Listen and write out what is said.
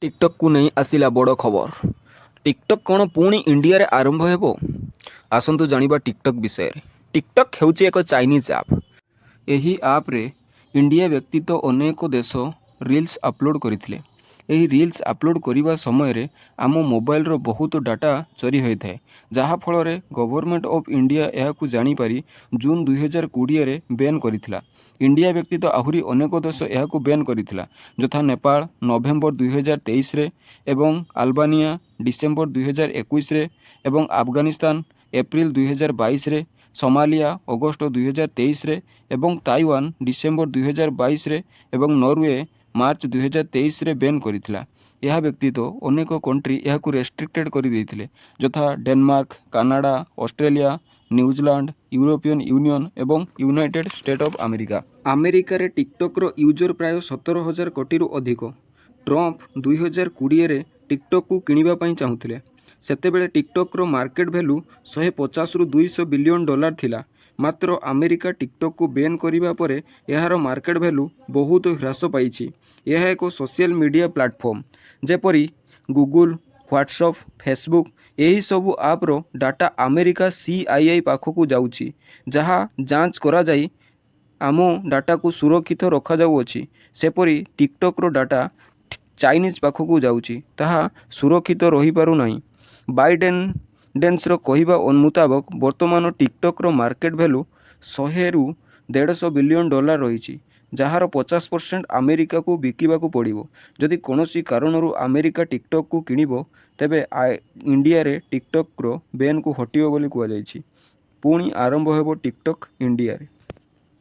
ଟିକଟକ୍କୁ ନେଇ ଆସିଲା ବଡ଼ ଖବର। ଟିକଟକ୍ କ'ଣ ପୁଣି ଇଣ୍ଡିଆରେ ଆରମ୍ଭ ହେବ? ଆସନ୍ତୁ ଜାଣିବା ଟିକଟକ୍ ବିଷୟରେ। ଟିକଟକ୍ ହେଉଛି ଏକ ଚାଇନିଜ୍ ଆପ୍। ଏହି ଆପ୍ରେ ଇଣ୍ଡିଆ ବ୍ୟତୀତ ଅନେକ ଦେଶ ରିଲ୍ସ ଅପଲୋଡ୍ କରିଥିଲେ। ଏହି ରିଲ୍ସ ଅପଲୋଡ୍ କରିବା ସମୟରେ ଆମ ମୋବାଇଲର ବହୁତ ଡାଟା ଚୋରି ହୋଇଥାଏ। ଯାହାଫଳରେ ଗଭର୍ଣ୍ଣମେଣ୍ଟ ଅଫ୍ ଇଣ୍ଡିଆ ଏହାକୁ ଜାଣିପାରି ଜୁନ୍ 2020ରେ ବ୍ୟାନ୍ କରିଥିଲା। ଇଣ୍ଡିଆ ବ୍ୟତୀତ ଆହୁରି ଅନେକ ଦେଶ ଏହାକୁ ବ୍ୟାନ୍ କରିଥିଲା, ଯଥା ନେପାଳ ନଭେମ୍ବର 2023ରେ ଏବଂ ଆଲବାନିଆ ଡିସେମ୍ବର 2021ରେ ଏବଂ ଆଫଗାନିସ୍ତାନ ଏପ୍ରିଲ 2022ରେ, ସୋମାଲିଆ ଅଗଷ୍ଟ 2023ରେ ଏବଂ ତାଇୱାନ ଡିସେମ୍ବର 2022ରେ ଏବଂ ନରୱେ ମାର୍ଚ୍ଚ 2023ରେ ବ୍ୟାନ୍ କରିଥିଲା। ଏହା ବ୍ୟତୀତ ଅନେକ କଣ୍ଟ୍ରି ଏହାକୁ ରେଷ୍ଟ୍ରିକ୍ଟେଡ୍ କରିଦେଇଥିଲେ, ଯଥା Denmark, Canada, Australia, New Zealand, European union ଏବଂ ୟୁନାଇଟେଡ୍ ଷ୍ଟେଟ୍ ଅଫ୍ ଆମେରିକା। ଆମେରିକାରେ ଟିକଟକ୍ର ୟୁଜର ପ୍ରାୟ 17,000 କୋଟିରୁ ଅଧିକ। ଟ୍ରମ୍ପ 2020ରେ ଟିକଟକ୍କୁ କିଣିବା ପାଇଁ ଚାହୁଁଥିଲେ। ସେତେବେଳେ ଟିକଟକ୍ର ମାର୍କେଟ ଭ୍ୟାଲୁ 150ରୁ 200 ବିଲିୟନ ଡଲାର ଥିଲା। ମାତ୍ର ଆମେରିକା ଟିକଟକ୍କୁ ବ୍ୟାନ୍ କରିବା ପରେ ଏହାର ମାର୍କେଟ ଭ୍ୟାଲୁ ବହୁତ ହ୍ରାସ ପାଇଛି। ଏହା ଏକ ସୋସିଆଲ ମିଡିଆ ପ୍ଲାଟଫର୍ମ। ଯେପରି ଗୁଗୁଲ, ହ୍ୱାଟ୍ସଆପ୍, ଫେସବୁକ୍, ଏହି ସବୁ ଆପ୍ର ଡାଟା ଆମେରିକା ସିଆଇଏ ପାଖକୁ ଯାଉଛି, ଯାହା ଯାଞ୍ଚ କରାଯାଇ ଆମ ଡାଟାକୁ ସୁରକ୍ଷିତ ରଖାଯାଉଅଛି। ସେପରି ଟିକଟକ୍ର ଡାଟା ଚାଇନିଜ୍ ପାଖକୁ ଯାଉଛି, ତାହା ସୁରକ୍ଷିତ ରହିପାରୁନାହିଁ। ବାଇଟଡେନ୍ସର କହିବା ମୁତାବକ, ବର୍ତ୍ତମାନ ଟିକଟକ୍ର ମାର୍କେଟ ଭ୍ୟାଲୁ 100ରୁ 150 ବିଲିୟନ ଡଲାର ରହିଛି, ଯାହାର 50% ଆମେରିକାକୁ ବିକିବାକୁ ପଡ଼ିବ। ଯଦି କୌଣସି କାରଣରୁ ଆମେରିକା ଟିକଟକ୍କୁ କିଣିବ, ତେବେ ଇଣ୍ଡିଆରେ ଟିକଟକ୍ର ବ୍ୟାନ୍କୁ ହଟିବ ବୋଲି କୁହାଯାଇଛି। ପୁଣି ଆରମ୍ଭ ହେବ ଟିକଟକ୍ ଇଣ୍ଡିଆରେ।